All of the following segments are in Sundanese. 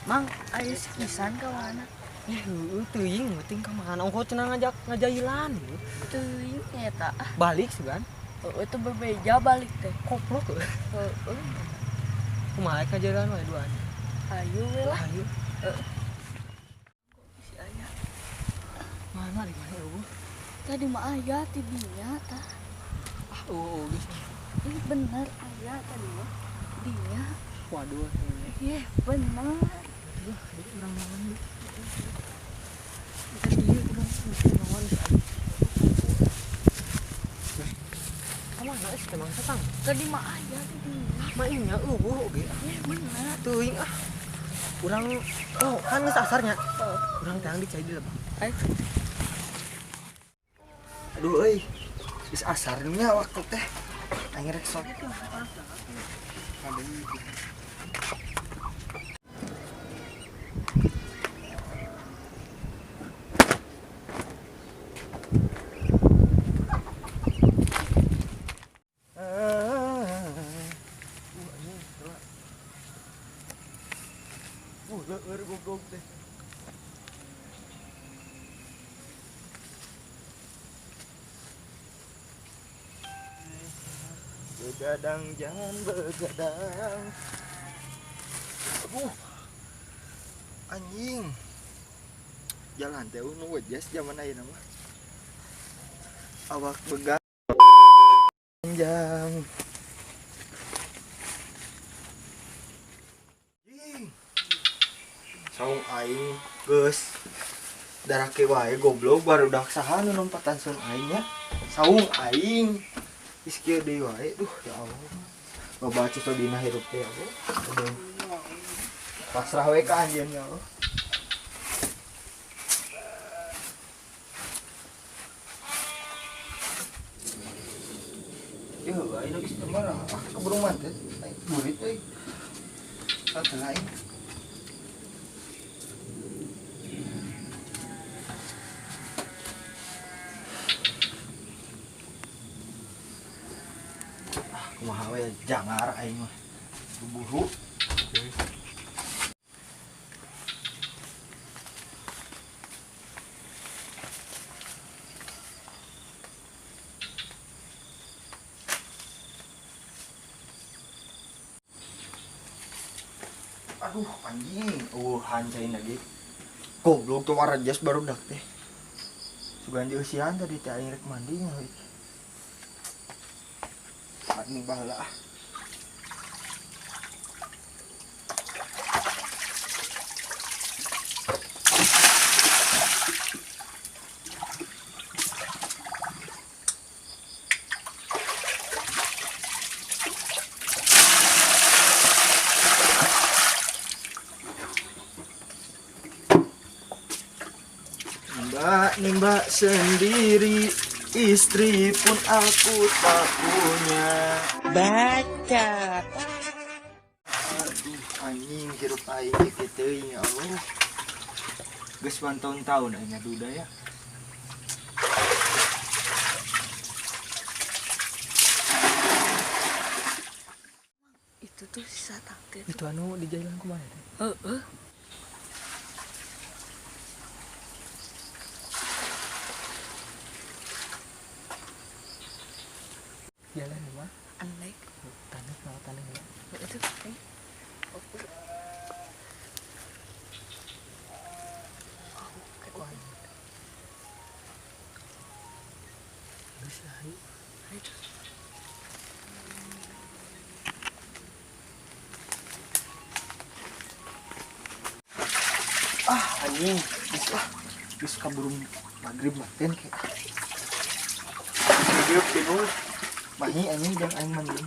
Mang, aya sikisan ka mana? Heueuh teuing penting ka mana ongko cenah ngajak ngajailan. Teuing eta. Balik sugan. Heueuh teu bebeja balik teh. Koplok heueuh. Heueuh. Kumaha ngajailan we duaan. Ayo we lah. Ayo. Heeh. Si aya. Mana di mana eueuh? Tadi mah aya ti dinya tah. Ah eueuh geus. Ih bener aya tadi mah. Dinya. Waduh. Ih bener. Wah, urang naon ieu? Kita ieu urang naon sih? Kamana sih teh mangsa tang? Tadi mah aya ti dinya. Mah ieu nya eueuh oge. Ih bener. Teuing ah. Urang oh kan geus asarnya. Heeh. Urang teh di cai di lebak. Ayo. Aduh euy. Geus asar nya waktu teh. Aing rek sok. Leueur goblok teh. Begadang jangan begadang. Aduh. Anjing. Jalan teh nu wejas zaman ayeuna mah. Awak begadang. Panjang. Saung aing geus darake wae goblok barudak saha nu lompatan saung aing nya. Saung aing geus kieu deui wae duh ya Allah. Babaca teh dina hirup teh ya Allah. Aduh. Pasrah we ka anjeun ya Allah. Yuh, aing geus teu marah. Ah, keburu mantep. Aing burit euy. Satu lain. Kumaha we jangar aing mah. Buburu. Aduh anjing, hancain lagi. Goblok tuh warajas barudak teh. Sugan dieusian tadi teh aing rek mandi nya. Ini baheula ah. Mbak nimba sendiri, istri pun aku tak punya. Baca. Aduh anjing hirup aing kieu teuing ya Allah. Geus tahun-tahun aing ngaduda ya. Itu tuh si satang teh. Itu anu di jalan kumaha teh? Heeh. Jalan mah aneh tanah mau tanah ya itu ah anjing geus ah geus kaburu magrib maten kayak magrib tidur. Mahi anjing jangan aing mandi.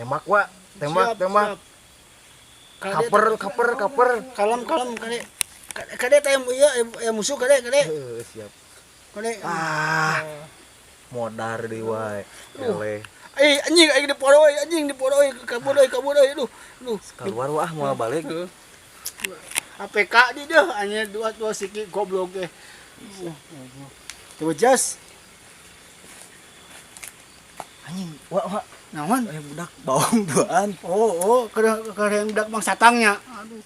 Tembak, Wak. Tembak, Siap, tembak. siap. Kaper kaper kaper. Kalem kalem kade. Kade teh ieu ya musuh kade kade. Heeh, siap. Kade. Ah. Modar deui wae. Eleh. Eh anjing aing diporo euy, anjing diporo euy, kabur euy, kabur euy. Duh, duh. Keluar wah moal balik. APK di deuh anjing dua dua siki goblok teh. Tuh jas. Anjing, wah wah. Naon? Aya budak baong duaan. Oh, oh, keur budak Mang Satangnya. Aduh.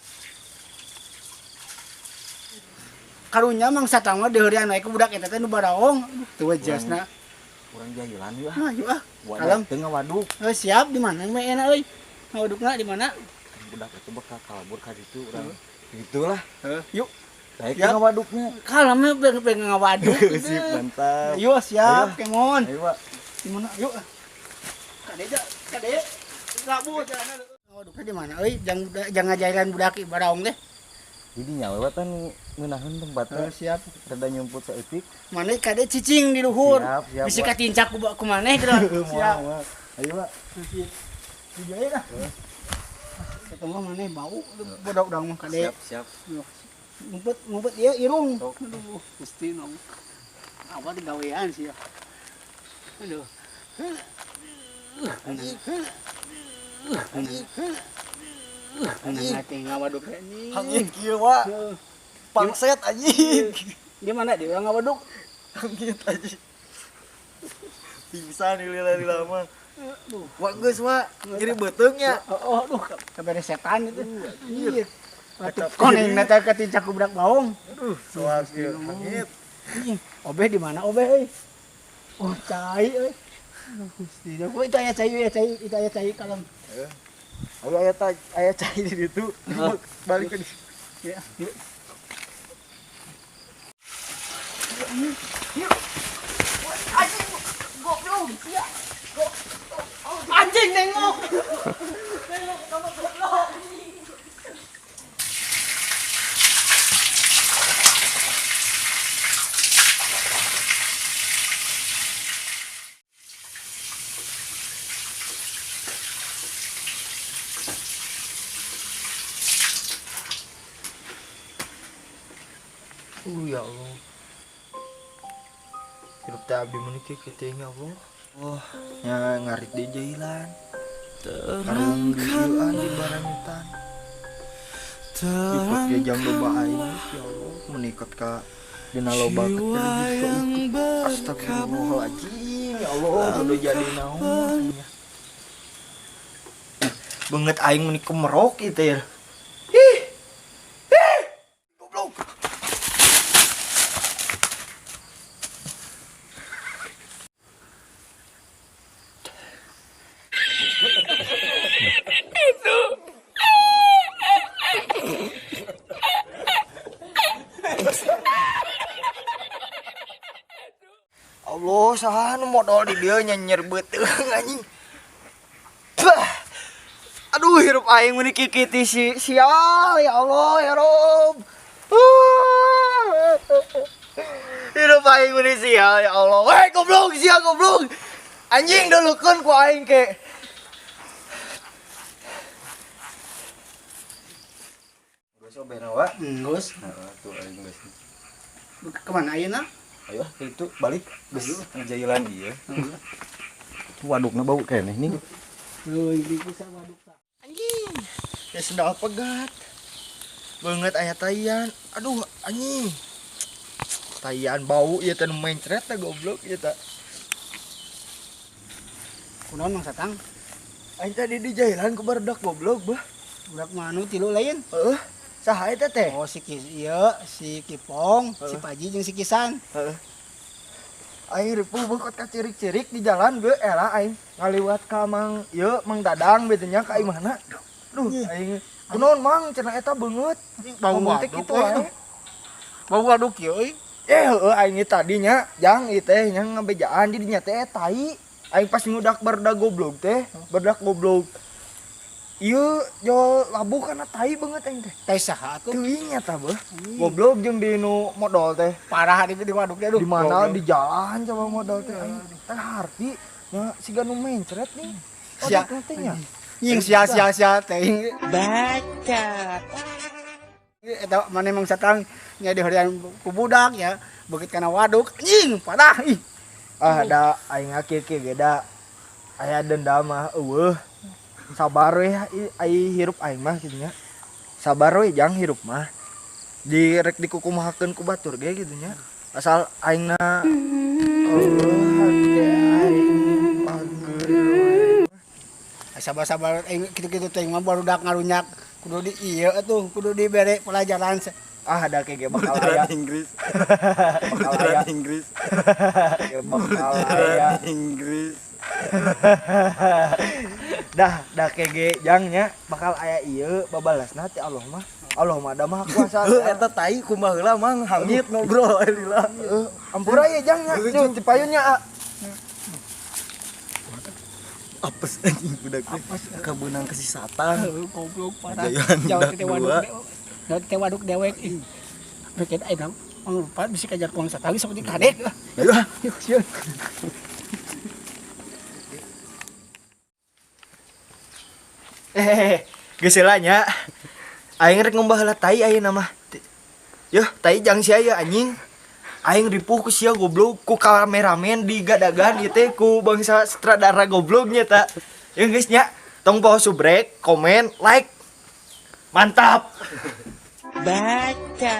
Karunya Mang Satang mah deureun wae ku budak eta teh nu baraong. Aduh, teu jasna. Urang jailan yeuh ah. Nah, yuk ah. Kalem teu ngawaduk. Oh, siap di mana mah enak euy. Ngawadukna di mana? Budak itu bakal kalabur ka ditu urang. Gitulah. Heeh, yuk. Daek ngawaduknya. Kalem pengen ngawaduk. Sip, mantap. Yuk, siap, kemon. Ayo, Pak. Di mana? Yuk. Kade kade labu jalan ngawadukna di mana euy? Jangan ngajailan budak baraong teh. Jadi nyawa tan ngeunaheun tempatna. Siap. Rada nyumput saeutik. Maneh kade cicing di luhur. Siap, siap. Bisi katincak ku maneh geura. Siap. Ayo, Pak. Di jaya lah. Ketemu maneh bau budak urang mah kade. Siap, siap. Ngumpet ngumpet ieu irung. Aduh, Gusti nong. Apa digawean sih ya. Aduh. Ngawaduk anjing kieu wa. Pangset anjing. Di mana dia ngawaduk? Hangit anjing. Pingsan lila-lila mah. Aduh, wa geus wa, nyeri beuteung nya. Oh, aduh, kabeh setan itu. Anjir. Atuh koneng teh katincak ku budak baong. Aduh, soal kieu hangit. Obeh di mana obeh euy? Oh, cai euy. Aduh, Gusti. Itu aya cai ya cai, itu aya cai kalem. Heeh. Ayo aya aya cai di ditu. Balik ke ditu. Ya, yuk. Yuk. Anjing goblok. Ya. Anjing nengok. Nengok sama goblok. Ya Allah. Hidup teh abdi mun kieu kieu ya Allah. Oh, nya ngarit di jailan. Karung dieuan di baranyutan. Ikut ge jam loba aing ya Allah, menikot ka dina loba ketir. Astagfirullahaladzim ya Allah, udah jadi naon. Beungeut aing meuni kemerok ieu teh ya. Ih. Ih. Goblok. Allah, saha nu modal di dieu nyenyer beuteung anjing. Bah. Aduh, hirup aing meuni kieu ti si sial ya Allah ya Rob. Hirup aing meuni sial ya Allah. Weh goblok sia goblok. Anjing dulukeun ku aing ke. Geus obehna wa? Geus. Heeh, tuh aing geus. Kemana ayeuna? Ayo ke itu balik geus ngejailan ieu. Wadukna bau keneh nih. Euy, bisa waduk tah. Anjing. Ya sendal pegat. Beungeut aya taian. Aduh, anjing. Taian bau ieu teh nu mencret teh goblok ieu teh. Kunaon Mang Satang? Aing tadi di jailan ku barudak goblok bah. Budak manu tilu lain? Heeh. Saha eta teh? Oh, si ieu, si Kipong, si Paji jeung si Kisan. Heeh. Aing ripuh beukot kacirik-cirik di jalan ge era aing ngaliwat ka Mang ieu Mang Dadang beuteung nya ka imahna. Duh, aing kunaon Mang cenah eta beungeut. Bau waduk kitu wae. Bau waduk ieu euy. Eh heueuh aing tadi nya jang ieu teh nya ngabejaan di dinya teh tai. Aing pas ngudak barudak goblok teh, barudak goblok. Ieu jol labuh kana tai beungeut aing teh. Tai saha atuh? Teuing nya tah beuh. Goblok jeung di nu modol teh. Parah di waduk teh aduh. Di mana di jalan coba modol teh aing. Teh harti nya siga nu mencret nih. Sia teh nya. Nying sia-sia-sia teh. Baca. Eta mana emang satang nya dihorean ku budak ya, begitu kana waduk, anjing parah ih. Ah da aing kieu ge da aya dendam mah eueuh. Sabar we ai hirup aing mah kitu nya. Sabar we jang hirup mah. Di rek dikukumahakeun ku batur ge kitu nya. Asal aingna eueuh hate aing pager we. Sabar-sabar aing kitu-kitu teh mah barudak ngarunyak kudu di ieu atuh, kudu dibere pelajaran. Ah da ge bakal aya Inggris. Bakal aya Inggris. Bakal aya Inggris. Dah dah kege jang nya bakal aya ieu babalasna ti Allah mah. Allah mah da maha kuasa. Heuh eta tai kumaha heula mang hangit ngobrol lila. Heuh, ampura ye jang nya. Tuh ti payun nya. Apes anjing budak teh. Kabeunang kesisatan. Heuh, goblok parah. Jayaan Jauh budak teh waduk. dua. Jauh teh waduk dewek ih. Bikin aing mangrupa bisi kajar kuang satali seperti kadek. Ayo ah. Yuk, sieun. Geus heula nya. Aing rek ngombah heula tai ayeuna mah. Yeuh, tai jang sia ye anjing. Aing ripuh ku sia goblok ku kameramen di gadagan ieu teh ku bangsa sutradara gobloknya ta. Yeuh geus nya, tong poho subrek, komen, like. Mantap. Baca.